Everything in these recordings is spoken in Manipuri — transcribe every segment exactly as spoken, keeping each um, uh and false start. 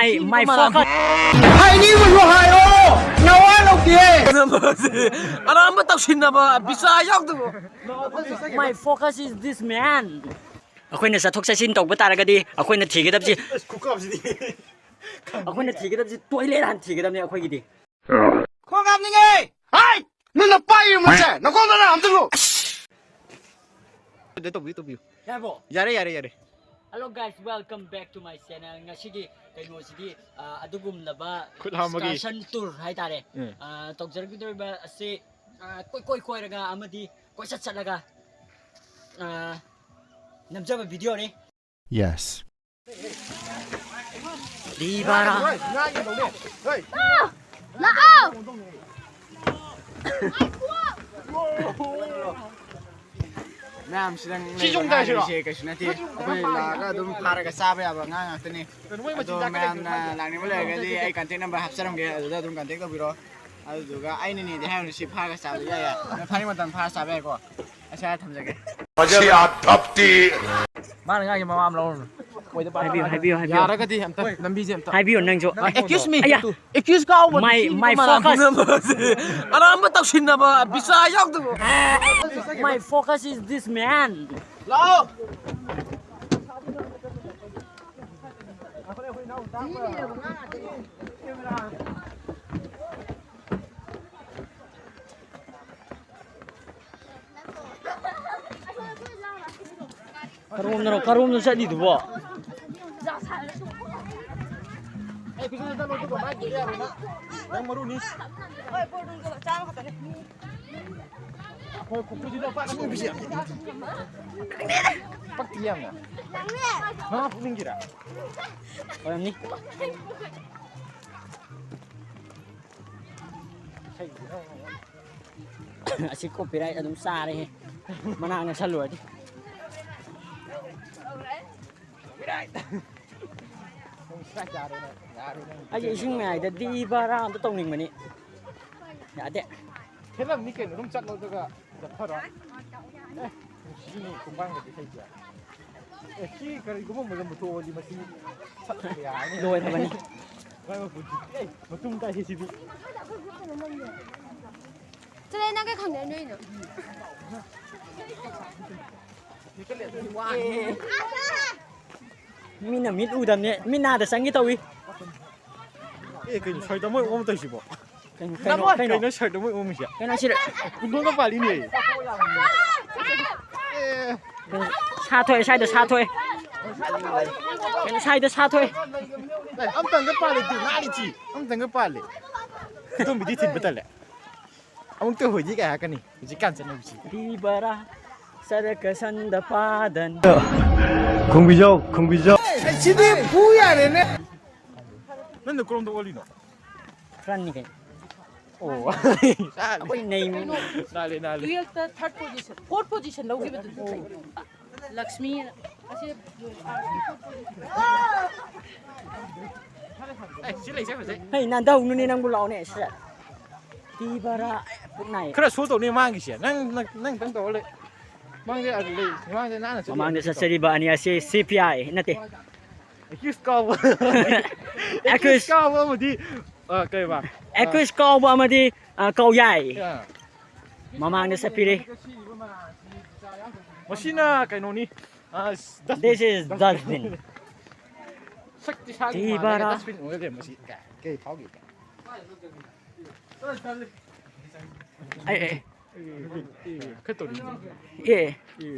ꯑꯩ my focus. ꯍꯥꯏꯅꯤꯡꯕꯗꯨ ꯍꯥꯏꯔꯣ, ꯅꯋꯥ ꯂꯧꯗꯦ꯫ ꯑꯔꯥꯟꯕ ꯇꯧꯁꯤꯟꯅꯕ ꯕꯤꯆꯥ ꯌꯥꯎꯗꯕ꯫ My focus is this man. ꯑꯩꯈꯣꯏꯅ ꯆꯠꯊꯣꯛ ꯆꯠꯁꯤꯟ ꯇꯧꯕ ꯇꯥꯔꯒꯗꯤ ꯑꯩꯈꯣꯏꯅ ꯊꯤꯒꯗꯕꯁꯤ, ꯑꯩꯈꯣꯏꯅ ꯊꯤꯒꯗꯕꯁꯤ toilet ꯍꯥꯟꯅ ꯊꯤꯒꯗꯕꯅꯤ ꯑꯩꯈꯣꯏꯒꯤꯗꯤ꯫ ꯈꯣꯡ ꯍꯥꯞꯅꯤꯡꯉꯦ꯫ ꯍꯥꯏ! ꯅꯪꯅ ꯄꯥꯏꯔꯤꯕ ꯃꯁꯦ ꯅꯈꯣꯡꯗ ꯅꯥ ꯑꯝꯇ ꯂꯨ꯫ ꯑꯗꯨ ꯇꯧꯕꯤꯌꯨ, ꯇꯧꯕꯤꯌꯨ꯫ ꯌꯥꯔꯕꯣ? ꯌꯥꯔꯦ, ꯌꯥꯔꯦ, ꯌꯥꯔꯦ꯫ Hello guys, welcome back to my channel. ꯉꯁꯤꯒꯤ ꯀꯩꯅꯣꯁꯤꯗꯤ, ꯑ, ꯑꯗꯨꯒꯨꯝꯂꯕ ꯈꯨꯠ ꯍꯥꯝꯕꯒꯤ excursion tour ꯍꯥꯏꯇꯥꯔꯦ꯫ ꯎꯝ꯫ ꯑ, ꯇꯧꯖꯔꯛꯀꯗꯧꯔꯤꯕ ꯑꯁꯤ, ꯑ, ꯀꯣꯏ ꯀꯣꯏ ꯀꯣꯏꯔꯒ ꯑꯃꯗꯤ ꯀꯣꯏꯆꯠ ꯆꯠꯂꯒ, ꯑ, ꯅꯝꯖꯕ videoꯅꯤ꯫ Yes. ꯂꯥꯛꯑꯣ! ꯃꯌꯥꯝ ꯁꯤꯗ ꯁꯤ ꯆꯣꯡꯊꯔꯁꯤꯔꯣ? ꯂꯩꯔꯤꯁꯦ ꯀꯩꯁꯨ ꯅꯠꯇꯦ꯫ ꯑꯩꯈꯣꯏ ꯂꯥꯛꯑꯒ ꯑꯗꯨꯝ ꯐꯥꯔꯒ ꯆꯥꯕ ꯌꯥꯕ ꯉꯥ ꯉꯥꯛꯇꯅꯤ꯫ ꯀꯩꯅꯣ ꯃꯣꯏ ꯑꯗꯣ ꯃꯆꯤꯟꯖꯥꯛ ꯃꯌꯥꯝꯅ ꯀꯩꯀꯩ ꯂꯥꯛꯅꯤꯡꯕ ꯂꯩꯔꯒꯗꯤ ꯑꯩ contact number ꯍꯥꯞꯆꯔꯝꯒꯦ, ꯑꯗꯨꯗ ꯑꯗꯨꯝ contact ꯇꯧꯕꯤꯔꯣ꯫ ꯑꯗꯨꯗꯨꯒ ꯑꯩꯅꯅꯦꯗꯤ ꯍꯥꯏꯔꯨꯅꯨ, ꯁꯤ ꯐꯥꯔꯒ ꯆꯥꯕꯗꯤ ꯌꯥꯏ ꯌꯥꯏ꯫ ꯅꯣꯏ ꯐꯥꯅꯤꯡꯕ ꯃꯇꯝꯗ ꯐꯥꯔ ꯆꯥꯕ ꯌꯥꯏꯀꯣ꯫ ꯑꯁ, ꯌꯥꯔꯦ, ꯊꯝꯖꯒꯦ꯫ ꯃꯁꯤ ꯑꯥ ꯊꯞꯇꯤ꯫ ꯃꯥꯅ ꯉꯥꯡꯉꯤ ꯃꯋꯥ ꯑꯃ ꯂꯧꯔꯨꯅꯨ꯫ ꯍꯥꯏꯕꯤꯌꯨ, ꯍꯥꯏꯕꯤꯌꯨ, ꯍꯥꯏꯕꯤꯌꯨ꯫ ꯌꯥꯔꯒꯗꯤ ꯑꯝꯇ ꯅꯝꯕꯤꯁꯦ ꯑꯝꯇ꯫ ꯍꯥꯏꯕꯤꯌꯨ ꯅꯪꯁꯨ꯫ ꯑ, excuse me꯫ ꯑꯌꯥ꯫ Excuse ꯀꯥꯎꯕ My, ꯅꯨꯄꯤ my ꯑꯃ focus꯫ ꯑꯔꯥꯟꯕ ꯇꯧꯁꯤꯟꯅꯕ ꯕꯤꯆꯥ ꯌꯥꯎꯗꯕ꯫ My focus is this man꯫ ꯂꯥꯛꯑꯣ꯫ ꯀꯔꯣꯝꯗꯅꯣ, ꯀꯔꯣꯝꯗ ꯆꯠꯂꯤꯗꯨꯕꯣ? ꯑꯩ ꯈꯨꯠꯁꯨ ꯆꯠꯂꯣ, ꯑꯗꯨꯒ ꯃꯥꯏ ꯄꯤꯔꯦ ꯌꯥꯔꯣꯏ ꯅꯪ꯫ ꯅꯪ ꯃꯔꯨꯅꯤ꯫ ꯍꯣꯏ, ꯈꯨꯠꯁꯨ ꯆꯠꯂꯣ, ꯄꯥꯛ ꯆꯠꯂꯣ꯫ ꯄꯛꯇꯤ ꯌꯥꯝꯅ꯫ ꯃꯥ ꯐꯨꯅꯤꯡꯒꯤꯔꯥ? ꯑꯣꯏꯔꯝꯅꯤ꯫ ꯑꯁꯤ copyright ꯑꯗꯨꯝ ꯆꯥꯔꯦꯍꯦ꯫ ꯃꯅꯥꯛ ꯅꯛꯁꯜꯂꯨꯔꯗꯤ꯫ ꯑꯩꯁꯦ ꯏꯁꯤꯡ ꯃꯌꯥꯏꯗ ꯗꯤ ꯕꯔꯥ ꯑꯝꯇ ꯇꯧꯅꯤꯡꯕꯅꯤ꯫ ꯌꯥꯗꯦ꯫ ꯊꯦꯠꯂꯝꯅꯤ ꯀꯩꯅꯣ, ꯑꯗꯨꯝ ꯆꯠꯂꯣ ꯑꯗꯨꯒ ꯆꯠꯊꯔꯣ꯫ ꯑꯦ, ꯅꯨꯡꯁꯤꯅꯤ ꯈꯣꯡꯕꯥꯡꯒꯗꯤ ꯂꯩꯇꯦ꯫ ꯑꯦ, ꯁꯤ ꯀꯔꯤꯒꯨꯝꯕ ꯑꯃꯗ ꯃꯨꯊꯣꯛꯑꯗꯤ ꯃꯁꯤ ꯁꯠꯄ ꯌꯥꯔꯅꯤ꯫ ꯂꯣꯏꯔꯕꯅꯤ꯫ ꯃꯥꯏ ꯃꯈꯨꯠꯁꯤ, ꯑꯦ, ꯃꯇꯨꯝ ꯇꯥꯏ ꯁꯤꯗꯤ꯫ ꯆꯠꯂꯦ, ꯅꯪ ꯀꯩ ꯈꯪꯗꯣꯏꯅꯣ? ꯃꯤꯅ ꯃꯤꯠ ꯎꯗꯕꯅꯦ, ꯃꯤꯠ ꯅꯥꯗ ꯆꯪꯒꯦ ꯇꯧꯏ꯫ ꯑꯦ, ꯀꯩꯅꯣ ꯁ꯭ꯋꯥꯏꯗ ꯃꯣꯏ ꯑꯣꯝ ꯇꯧꯏꯁꯤꯕꯣ? ꯀꯩꯅꯣ, ꯀꯩꯅꯣ, ꯀꯩꯅꯣ? ꯀꯩꯅꯣ ꯁ꯭ꯋꯥꯏꯗ ꯃꯣꯏ ꯑꯣꯝꯃꯤꯁꯦ? ꯀꯩꯅꯣ ꯁꯤꯗ? ꯀꯨꯟꯗꯣꯟꯒ ꯄꯥꯜꯂꯤꯅꯦ꯫ ꯑꯦ꯫ ꯀꯩꯅꯣ, ꯁꯥ ꯊꯣꯛꯑꯦ ꯁ꯭ꯋꯥꯏꯗ, ꯁꯥ ꯊꯣꯛꯑꯦ꯫ ꯀꯩꯅꯣ ꯁ꯭ꯋꯥꯏꯗ ꯁꯥ ꯊꯣꯛꯑꯦ꯫ ꯑꯦ, ꯑꯝꯇꯪꯒ ꯄꯥꯜꯂꯦ ꯇꯨ, ꯉꯥꯂꯤ ꯆꯤ꯫ ꯑꯝꯇꯪꯒ ꯄꯥꯜꯂꯦ꯫ ꯑꯗꯨꯝꯕꯤꯗꯤ ꯊꯤꯟꯕ ꯇꯜꯂꯦ꯫ ꯑꯃꯨꯛꯇ ꯍꯣꯏꯗꯤ ꯀꯩ ꯍꯥꯏꯔꯛꯀꯅꯤ? ꯍꯧꯖꯤꯛꯀꯥꯟ ꯆꯠꯅꯕꯤꯁꯤ꯫ ꯗꯤꯕꯔꯥ ꯁꯔꯀ ꯁꯟꯗ ꯄꯥꯗꯟ꯫ ꯈꯣꯡꯕꯤꯖꯥꯎ, ꯈꯣꯡꯕꯤꯖꯥꯎ꯫ ꯑꯦ, ꯁꯤꯗꯤ ꯐꯨ ꯌꯥꯔꯦꯅꯦ꯫ ꯅꯪꯅ ꯀꯔꯣꯝꯗ ꯑꯣꯜꯂꯤꯅꯣ? ꯐ꯭ꯔꯟꯅꯤ ꯀꯩꯅꯣ꯫ ꯑꯣ꯫ ꯑꯩꯈꯣꯏ ꯅꯩ꯫ ꯅꯥꯜꯂꯦ, ꯅꯥꯜꯂꯦ꯫ ꯇꯨꯌꯦꯜꯐꯇ ꯊꯥꯔꯠ ꯄꯣꯖꯤꯁꯟ, ꯐꯣꯔꯠ ꯄꯣꯖꯤꯁꯟ ꯂꯧꯈꯤꯕꯗꯨꯁꯨ ꯐꯩ꯫ ꯂꯛꯁꯃꯤ ꯑꯁꯤ ꯑꯦ, ꯁꯤ ꯂꯩꯁꯦ ꯐꯖꯩ꯫ ꯍꯩ, ꯅꯥꯟꯊꯧꯅꯨꯅꯦ ꯅꯪꯕꯨ, ꯂꯥꯛꯑꯣꯅꯦ ꯁꯤꯗ꯫ ꯇꯤꯕꯔꯥ꯫ ꯄꯨꯛ ꯅꯥꯏ꯫ ꯈꯔ ꯁꯣ ꯇꯧꯅꯦ ꯃꯥꯡꯒꯤꯁꯦ꯫ ꯅꯪ, ꯅꯪ, ꯅꯪ ꯈꯤꯇꯪ ꯇꯧꯔ ꯂꯩ꯫ ꯃꯥꯡꯗ ꯑꯗꯨ ꯂꯩ꯫ ꯃꯥꯡꯗ ꯅꯥꯟꯅ ꯆꯠꯂꯤ꯫ ꯃꯃꯥꯡꯗ ꯆꯠꯆꯔꯤꯕ ꯑꯅꯤ ꯑꯁꯤ ꯁꯤ ꯄꯤ ꯑꯥꯏ ꯅꯠꯇꯦ꯫ ꯑꯦꯀ꯭ꯌꯨꯁ ꯀꯥꯎꯕ꯫ ꯑꯦꯀ꯭ꯌꯨꯁ꯫ ꯑꯦꯀ꯭ꯌꯨꯁ ꯀꯥꯎꯕ ꯑꯃꯗꯤ, ꯑ, ꯀꯩꯕ? ꯑ, ꯑꯦꯀ꯭ꯌꯨꯁ ꯀꯥꯎꯕ ꯑꯃꯗꯤ, ꯑ, ꯀꯥꯎ ꯌꯥꯏ꯫ ꯑ꯫ ꯃꯃꯥꯡꯗ ꯆꯠꯄꯤꯔꯦ꯫ ꯃꯁꯤꯅ ꯀꯩꯅꯣꯅꯤ꯫ ꯑ, dustbin꯫ This is dustbin꯫ ꯁꯛꯇꯤ ꯁꯥꯒꯤ ꯃꯥꯜꯂꯦ, ꯇꯤꯕꯔꯥ꯫ Dustbin ꯑꯣꯏꯔꯦ ꯃꯁꯤ꯫ ꯀꯩ, ꯀꯩ ꯐꯥꯎꯒꯦ? ꯑꯩ, ꯑꯩ꯫ ꯑꯦ, ꯑꯦ, ꯑꯦ, ꯈꯔ ꯇꯧꯔꯤ꯫ ꯑꯦ,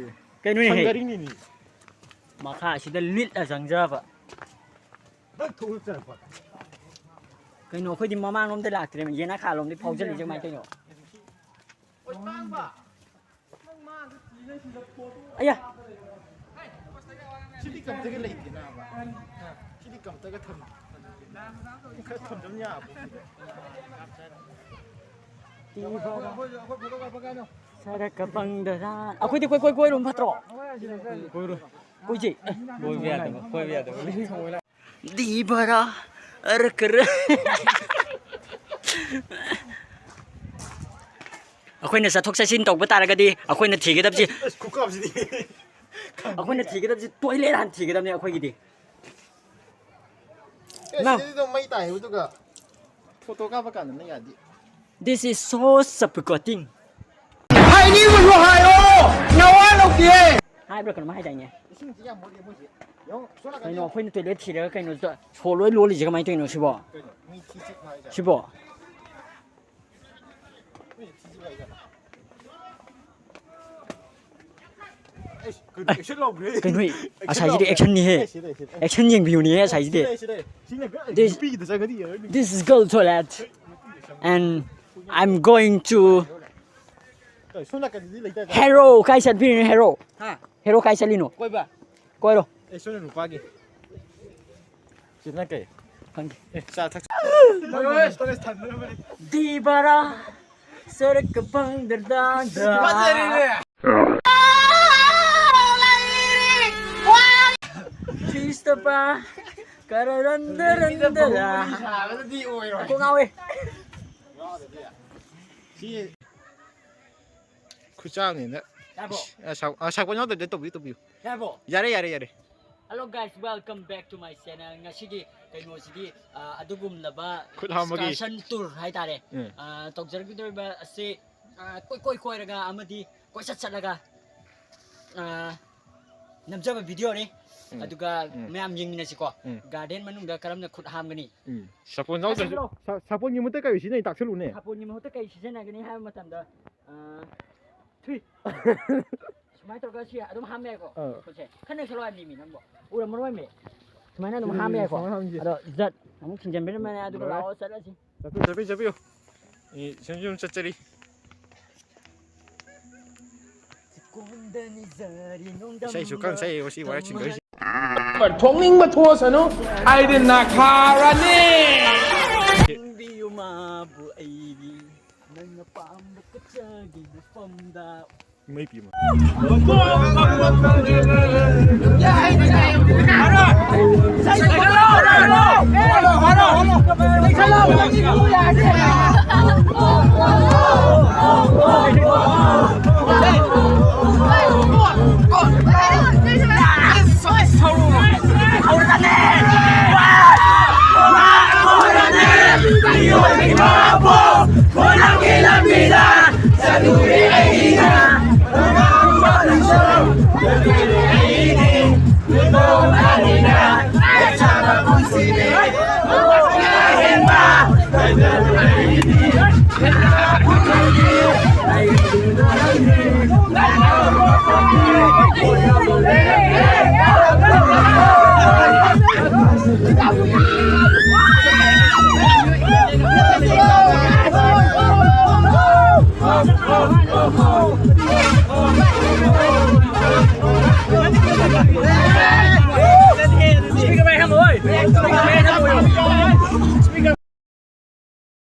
ꯀꯩꯅꯣꯅꯦꯍꯦ? ꯁꯪꯒꯔꯤꯅꯤꯅꯤ꯫ ꯃꯈꯥ ꯑꯁꯤꯗ ꯂꯤꯠꯂ ꯆꯪꯖꯕ꯫ ꯅꯪ ꯊꯣꯛꯂ ꯆꯪꯉꯛꯄ꯫ ꯀꯩꯅꯣ, ꯑꯩꯈꯣꯏꯗꯤ ꯃꯃꯥꯡꯂꯣꯝꯗ ꯂꯥꯛꯇ꯭ꯔꯦ, ꯌꯦꯅꯈꯥꯂꯣꯝꯗꯤ ꯐꯥꯎꯖꯜꯂꯤꯁꯦ ꯀꯃꯥꯏꯅ ꯇꯧꯔꯤꯅꯣ? ꯑꯣꯏ ꯄꯥꯡꯕ꯫ ꯑꯌꯥ꯫ ꯁꯤꯗꯤ ꯀꯝꯇꯒ ꯂꯩꯇꯦ ꯅꯥꯕ꯫ ꯁꯤꯗꯤ ꯀꯝꯇꯒ ꯊꯝ-, ꯈꯔ ꯊꯝꯖꯝ ꯌꯥꯕ꯫ ꯁꯔꯛꯀ ꯄꯪꯗꯔꯥ꯫ ꯑꯩꯈꯣꯏꯗꯤ ꯀꯣꯏ, ꯀꯣꯏ, ꯀꯣꯏꯔꯨꯝ ꯐꯠꯇ꯭ꯔꯣ? ꯀꯣꯏꯔꯣ꯫ ꯀꯣꯏꯁꯦ꯫ ꯀꯣꯏꯕ ꯌꯥꯗꯕ, ꯀꯣꯏꯕ ꯌꯥꯗꯕ꯫ ꯗꯤꯕꯔꯥ꯫ ꯑꯔꯀꯔ꯫ ꯑꯩꯈꯣꯏꯅ ꯆꯠꯊꯣꯛ ꯆꯠꯁꯤꯟ ꯇꯧꯕ ꯇꯥꯔꯒꯗꯤ ꯑꯩꯈꯣꯏꯅ ꯊꯤꯒꯗꯕꯁꯤ ꯑꯁ, ꯈꯨꯀꯥꯞꯁꯤꯗꯤ꯫ ꯑꯩꯈꯣꯏꯅ ꯊꯤꯒꯗꯕꯁꯤ ꯇꯣꯏꯂꯦꯠ ꯍꯥꯟꯅ ꯊꯤꯒꯗꯕꯅꯤ ꯑꯩꯈꯣꯏꯒꯤꯗꯤ꯫ ꯑꯦ, ꯅꯪ ꯁꯤꯗꯩꯗ ꯃꯩ ꯇꯥꯏ ꯍꯥꯏꯕꯗꯨꯒ ꯐꯣꯇꯣ ꯀꯥꯞꯄ ꯀꯥꯟꯗ ꯃꯩ ꯌꯥꯗꯦ꯫ This is so suffocating. ꯍꯥꯏꯅꯤꯡꯕꯁꯨ ꯍꯥꯏꯔꯣ, ꯅꯋꯥ ꯂꯧꯗꯦ꯫ ꯍꯥꯏꯕ꯭ꯔꯥ ꯀꯩꯅꯣꯝ ꯍꯥꯏꯗꯥꯏꯅꯦ? ꯏꯁꯤꯡꯁꯤ ꯌꯥꯝ ꯃꯣꯠꯂꯦ ꯃꯣꯏꯁꯦ꯫ ꯌꯦꯡꯉꯣ, ꯁꯣꯝ ꯅꯥꯀꯟꯗ ꯀꯩꯅꯣ ꯌꯦꯡꯉꯣ꯫ ꯑꯩꯈꯣꯏꯅ ꯇꯣꯏꯂꯦꯠ ꯊꯤꯔꯒ ꯀꯩꯅꯣ ꯇ-, ꯁꯣ ꯂꯣꯏ ꯂꯣꯜꯂꯤꯁꯦ ꯀꯃꯥꯏꯅ ꯇꯧꯔꯤꯅꯣ ꯁꯤꯕꯣ? ꯀꯩꯅꯣ? ꯃꯤ ꯊꯤ ꯆꯤꯠꯄ ꯍꯥꯏꯖꯥꯠꯂ? ꯁꯤꯕꯣ? ꯃꯤ ꯊꯤ ꯆꯤꯠꯄ ꯍꯥꯏꯖꯥꯠꯂ? ꯑꯩꯁ, ꯀꯩꯅꯣ? ꯑꯦꯛꯁꯟ ꯂꯧꯈ꯭ꯔꯦ꯫ ꯀꯩꯅꯣ? ꯑꯦꯛꯁꯟ ꯑꯁꯥꯏꯁꯤꯗꯤ ꯂꯧꯈ꯭ꯔꯦ꯫ ꯑꯦꯛꯁꯟꯅꯤꯍꯦ꯫ ꯑꯦ, ꯁꯤꯗ, ꯁꯤꯗ꯫ ꯑꯦꯛꯁꯟ ꯌꯦꯡꯕꯤꯌꯨꯅꯦꯍꯦ ꯑꯦ, ꯑꯁꯥꯏꯁꯤꯗꯤ꯫ ꯁꯤꯗ, ꯁꯤꯗ꯫ ꯁꯤꯅ ꯒ-, This, ꯅꯨꯄꯤꯒꯤꯗ ꯆꯪꯒꯅꯤ ꯌꯦꯡꯉꯣ, ꯅꯨꯄꯤꯒꯤꯗ ꯆꯪꯒꯅꯤ꯫ this is girl toilet and I'm going to ꯁꯣꯝ ꯅꯥꯀꯟꯗꯗꯤ ꯂꯩꯇꯥꯔꯦ꯫ ꯍꯦꯔꯣ ꯀꯥꯏ ꯆꯠꯄꯤꯔꯤꯅꯣ ꯍꯦꯔꯣ? ꯍꯥ? ꯍꯦꯔꯣ ꯀꯥꯏ ꯆꯠꯂꯤꯅꯣ? ꯀꯣꯏꯕ꯫ ꯀꯣꯏꯔꯣ꯫ ꯑꯦ, ꯁꯣꯝꯅ ꯅꯨꯄꯥꯒꯤ꯫ ꯁꯤꯅ ꯀꯩ? ꯈꯪꯗꯦ꯫ ꯑꯦ, ꯆꯥ ꯊꯛ-, ꯗꯤꯕꯔꯥ ꯁꯔꯛ ꯕꯪꯗꯔꯗꯥꯗ꯫ ꯈ꯭ꯔꯤꯁꯇꯄꯥ ꯀꯔꯔꯟꯗꯔꯟꯗꯔ꯫ ꯀꯣꯛ ꯉꯥꯎꯋꯦ꯫ ꯁꯤ ꯈꯨꯆꯥꯝꯅꯤꯅ꯫ ꯌꯥꯔꯕꯣ? ꯑ, ꯁꯥ-, ꯑ, ꯁꯥꯄꯣꯟ ꯌꯥꯎꯗꯕꯤꯗ ꯇꯧꯕꯤꯌꯨ, ꯇꯧꯕꯤꯌꯨ꯫ ꯌꯥꯔꯕꯣ? ꯌꯥꯔꯦ, ꯌꯥꯔꯦ, ꯌꯥꯔꯦ꯫ Hello guys, welcome back to my channel. ꯉꯁꯤꯒꯤ ꯀꯩꯅꯣꯁꯤꯗꯤ, ꯑ, ꯑꯗꯨꯒꯨꯝꯂꯕ ꯈꯨꯠ ꯍꯥꯝꯕꯒꯤ꯫ Excursion tour ꯍꯥꯏꯇꯥꯔꯦ꯫ ꯎꯝ꯫ ꯑ, ꯇꯧꯖꯔꯛꯀꯗꯧꯔꯤꯕ ꯑꯁꯤ, ꯑ, ꯀꯣꯏ ꯀꯣꯏ ꯀꯣꯏꯔꯒ ꯑꯃꯗꯤ ꯀꯣꯏꯆꯠ ꯆꯠꯂꯒ, ꯑ, ꯅꯝꯖꯕ videoꯅꯤ꯫ ꯎꯝ꯫ ꯑꯗꯨꯒ ꯎꯝ꯫ ꯃꯌꯥꯝ ꯌꯦꯡꯃꯤꯟꯅꯁꯤꯀꯣ꯫ ꯎꯝ꯫ Garden ꯃꯅꯨꯡꯗ ꯀꯔꯝꯅ ꯈꯨꯠ ꯍꯥꯝꯒꯅꯤ? ꯎꯝ꯫ ꯁꯥꯄꯣꯟ ꯌꯥꯎꯗ꯭ꯔꯁꯨ, ꯇꯥꯁꯜꯂꯣ꯫ ꯁꯥ-, ꯁꯥꯄꯣꯟꯒꯤ ꯃꯍꯨꯠꯇ ꯀꯔꯤ ꯁꯤꯖꯤꯟꯅꯩ ꯇꯥꯛꯁꯜꯂꯨꯅꯦ꯫ ꯁꯥꯄꯣꯟꯒꯤ ꯃꯍꯨꯠꯇ ꯀꯩ ꯁꯤꯖꯤꯟꯅꯒꯅꯤ ꯍꯥꯏꯕ ꯃꯇꯝꯗ, ꯑ, ꯊꯨꯏ꯫ ꯁꯨꯃꯥꯏꯅ ꯇꯧꯔꯒ ꯁꯤ ꯑꯗꯨꯝ ꯍꯥꯝꯕ ꯌꯥꯏꯀꯣ? ꯑꯥ꯫ ꯈꯨꯠꯁꯦ꯫ ꯈꯔ ꯅꯛꯁꯜꯂꯣ ꯍꯥꯏꯕꯅꯤꯃꯤ ꯅꯪꯕꯣ꯫ ꯎꯔꯝꯃꯔꯣꯏꯃꯤ꯫ ꯁꯨꯃꯥꯏꯅ ꯑꯗꯨꯝ ꯎꯝ, ꯍꯥꯝꯕ ꯌꯥꯏꯀꯣ? ꯁꯨꯃꯥꯏꯅ ꯍꯥꯝꯁꯤ꯫ ꯑꯗꯣ ꯖꯠ ꯑꯃꯨꯛ ꯊꯤꯟꯖꯟꯕꯤꯔꯝꯃꯅꯤ, ꯑꯗꯨꯒ ꯂꯣꯏꯔꯦ꯫ ꯂꯥꯛꯑꯣ ꯆꯠꯂꯁꯤ꯫ ꯆꯠꯄꯤꯌꯨ, ꯆꯠꯄꯤꯌꯨ, ꯆꯠꯄꯤꯌꯨ꯫ ꯑꯦ, ꯁꯨꯝ ꯁꯨꯝ ꯆꯠꯆꯔꯤ꯫ ꯏꯁꯩꯁꯨ ꯀꯟꯅ ꯁꯛꯏ, ꯉꯁꯤ ꯋꯥꯔꯛꯁꯤꯡꯗꯣ ꯑꯩꯁꯦ꯫ ꯊꯣꯛꯅꯤꯡꯕ ꯊꯣꯛꯑꯁꯅꯨ, ꯑꯩꯗꯤ ꯅꯥꯈꯥꯔꯅꯤ꯫ ꯈꯪꯕꯤꯌꯨ ꯃꯥꯕꯨ ꯑꯩꯒꯤ, ꯅꯪꯅ ꯄꯥꯝꯕ ꯀꯠꯆꯒꯤ ꯃꯐꯝꯗ꯫ ꯃꯩ ꯄꯤ ꯑꯃ꯫